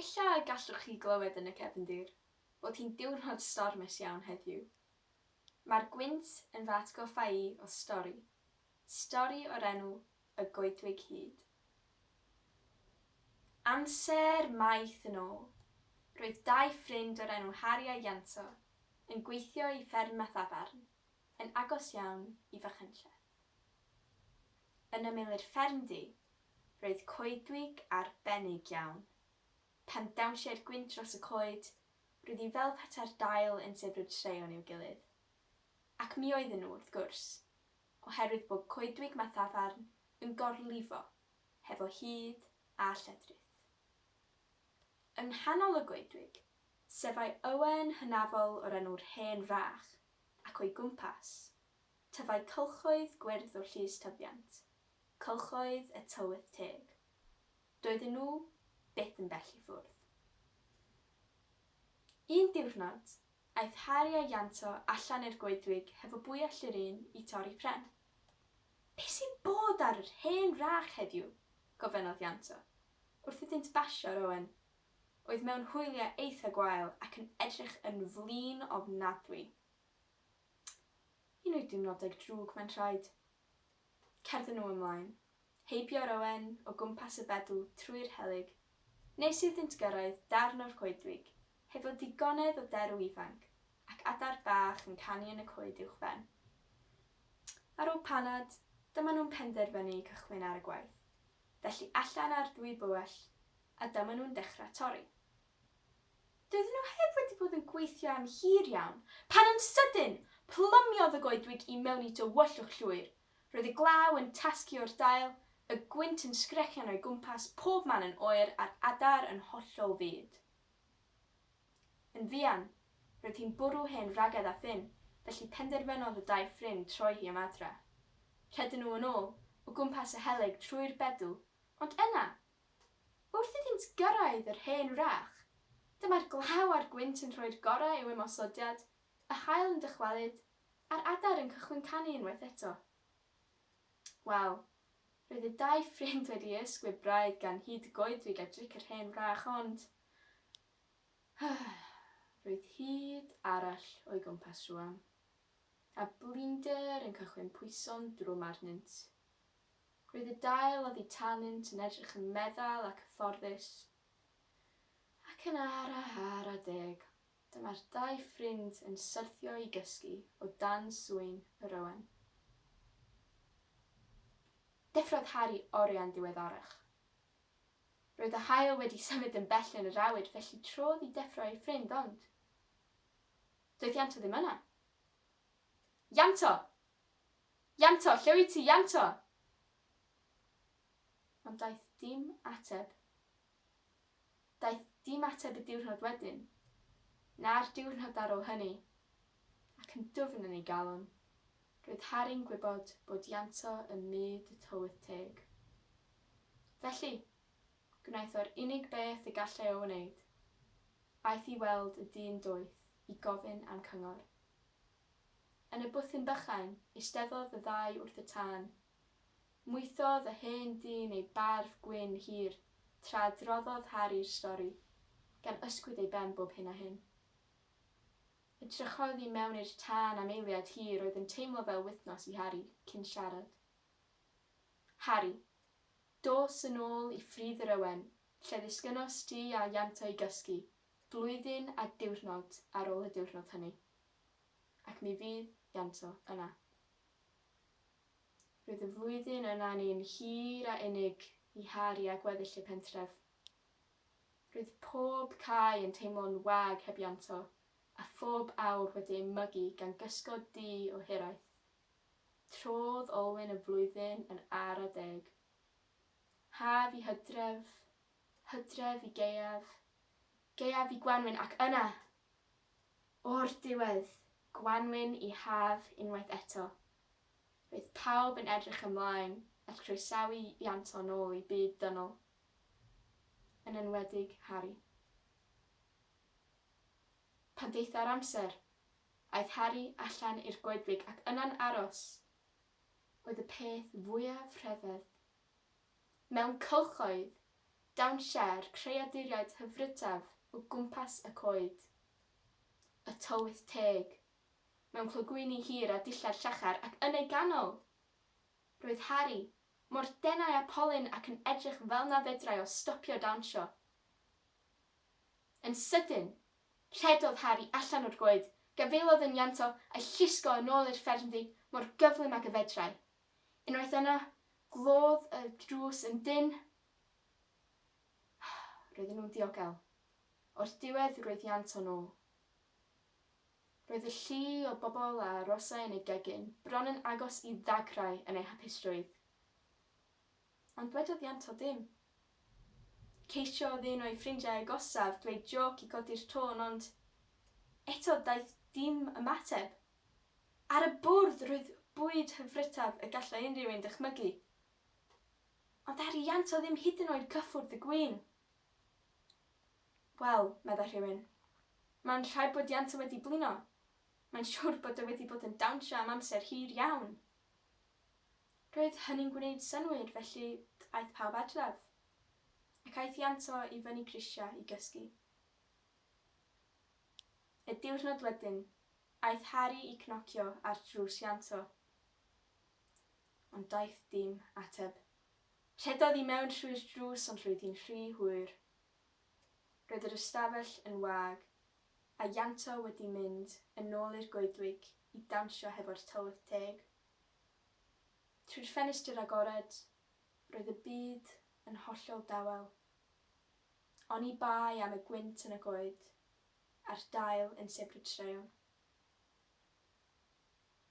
Ella y gallwch chi glywed yn y cefndir bod hi'n diwrnod stormus iawn heddiw. Mae'r gwynt yn fy atgoffa i o stori. Stori o'r enw Y Goedwig Hud. Amser maith yn ôl, roedd dau ffrind o'r enw Harri a Ianto yn gweithio i fferm Mathafarn, yn agos iawn i Fachynlleth. Yn ymyl i'r ffermdy, roedd coedwig arbennig iawn. Pan dawnsiai'r gwynt dros y coed, roedd hi fel petai'r dail yn sibrwd straeon i'w gilydd. Ac mi oedden nhw, wrth gwrs, oherwydd bod coedwig Mathafarn yn gorlifo hefo hud a lledrith. Yng nghanol y goedwig, sefai ywen hynafol o'r enw'r Hen Wrach, ac o'i gwmpas, Tyfai cylchoedd gwyrdd o'r llys tyfiant, cylchoedd y tylwyth teg. Doedden nhw byth yn bell i ffwrdd. Un diwrnod, aeth Harri a Ianto allan i'r goedwig hefo bwyell yr un i torri pren. Be sy'n bod ar yr hen wrach heddiw? gofynnodd Ianto, wrth iddynt basio'r Owen, oedd mewn hwyliau eitha gwael ac yn edrych yn flin ofnadwy. Un o'i diwrnodau drwg, mae'n rhaid. Cerddon nhw ymlaen, heibio'r Owen, o gwmpas y bedw, trwy'r helyg, nes iddynt gyrraedd darn o'r coedwig, hefo digonedd o derw ifanc, ac adar bach yn canu yn y coed uwchben. Ar ôl panad, dyma nhw'n penderfynu cychwyn ar y gwaith. Felly allan â'r ddwy bywell, a dyma nhw'n dechrau torri. Doedden nhw heb wedi bod yn gweithio am hir iawn, pan yn sydyn, plymiodd y goedwig i mewn i dywyllwch llwyr. Roedd y glaw yn tasgu o'r dail, y gwynt yn sgrechian o'i gwmpas, pob man yn oer a'r adar yn hollol fud. Yn fuan, roedd hi'n bwrw hen wragedd a ffyn, felly penderfynodd y dau ffrind troi hi am adra. Rhedon nhw yn ôl, o gwmpas y helyg trwy'r bedw, ond yna, Wrth iddynt gyrraedd yr hen wrach, dyma'r glaw a'r gwynt yn rhoi'r gorau i'w ymosodiad, y haul yn dychwelyd, a'r adar yn cychwyn canu unwaith eto. Wel, roedd y dau ffrind wedi ysgwyd braidd gan hud y goedwig a dric yr hen wrach, ond... roedd hud arall o'i gwmpas rŵan, a blinder yn cychwyn pwyso'n drwm arnynt. Roedd y dail oddi tanynt yn edrych yn meddal a cyfforddus. Ac yn ara ara deg, dyma'r dau ffrind yn syrthio i gysgu o dan swyn yr ywen. Deffrodd Harri oriau'n ddiweddarach. Roedd y haul wedi symud yn bell yn yr awyr felly trodd i deffro ei ffrind ond doedd Ianto ddim yna. Ianto! Ianto, lle wyt ti, Ianto? Ond daeth dim ateb. Daeth dim ateb y diwrnod wedyn, na'r diwrnod ar ôl hynny, ac yn dwfn yn ei galon, roedd Harri'n gwybod bod Ianto ym myd y tylwyth teg. Felly, gwnaeth o'r unig beth y gallai o wneud. Aeth i weld y dyn doeth i gofyn am cyngor. Yn y bwthyn bychain, eisteddodd y ddau wrth y tân. Mwythodd y hen dyn ei barf gwyn hir tra adroddodd Harri'r stori, gan ysgwyd ei ben bob hyn a hyn. Edrychodd i mewn i'r tân am eiliad hir oedd yn teimlo fel wythnos i Harri cyn siarad. Harri, dos yn ôl i Ffridd yr Ywen, lle ddisgynnost di a Ianto i gysgu, blwyddyn a diwrnod ar ôl y diwrnod hynny. Ac mi fydd Ianto yna. Roedd y flwyddyn yna'n un hir a unig i Harri a gweddill y pentref. Roedd pob cae yn teimlo'n wag heb Ianto, a phob awr wedi ei mygu gan gysgod du o hiraeth. Trodd olwyn y flwyddyn yn ara deg. Haf i hydref, hydref i gaeaf, gaeaf i gwanwyn ac yna, O'r diwedd, gwanwyn i haf unwaith eto. Roedd pawb yn edrych ymlaen at croesawu Ianto nôl i byd dynol. Yn enwedig Harri. Pan ddaetha'r amser, aeth Harri allan i'r goedwig ac yna'n aros oedd y peth fwyaf rhyfedd. Mewn cylchoedd! Dawnsiai'r creaduriaid hyfrytaf o gwmpas y coed. Y tylwyth teg, mewn clogwyni hir a dillad llachar ac yn ei ganol, roedd Harri, mor denau â pholyn ac yn edrych fel na fedrai o stopio dawnsio. Yn sydyn, rhedodd Harri allan o'r goed, gafaelodd yn Ianto a'i llusgo yn ôl i'r ffermdy mor gyflym ag y fedrai. Unwaith yno, glodd y drws yn dynn. Roedden nhw'n ddiogel. O'r diwedd roedd Ianto'n ôl. Roedd y llu o bobl a arosai yn ei gegin bron yn agos i ddagrau yn eu hapusrwydd. Ond dwedodd Ianto dim. Ceisiodd un o'i ffrindiau agosaf dweud jôc i godi'r tôn ond eto daeth dim ymateb. Ar y bwrdd roedd bwyd hyfrytaf y gallai unrhyw un dychmygu. Ond ddaru Ianto ddim hyd yn oed cyffwrdd y gwin. Wel, meddai rhywun, mae'n rhaid bod Ianto wedi blino. Mae'n siŵr bod o wedi bod yn dawnsio am amser hir iawn. Roedd hynny'n gwneud synnwyr, felly aeth pawb adref. Ac aeth Ianto i fyny grisiau i gysgu. Y diwrnod wedyn, aeth Harri i cnocio ar drws Ianto. Ond daeth dim ateb. Rhedodd i mewn trwy'r drws ond roedd hi'n rhy hwyr. Roedd yr ystafell yn wag, a Ianto wedi mynd yn ôl i'r goedwig i dawnsio hefo'r tylwyth teg. Trwy'r ffenestr agored, roedd y byd yn hollol dawel. Oni bai am y gwynt yn y goed, a'r dail yn sibrwd straeon.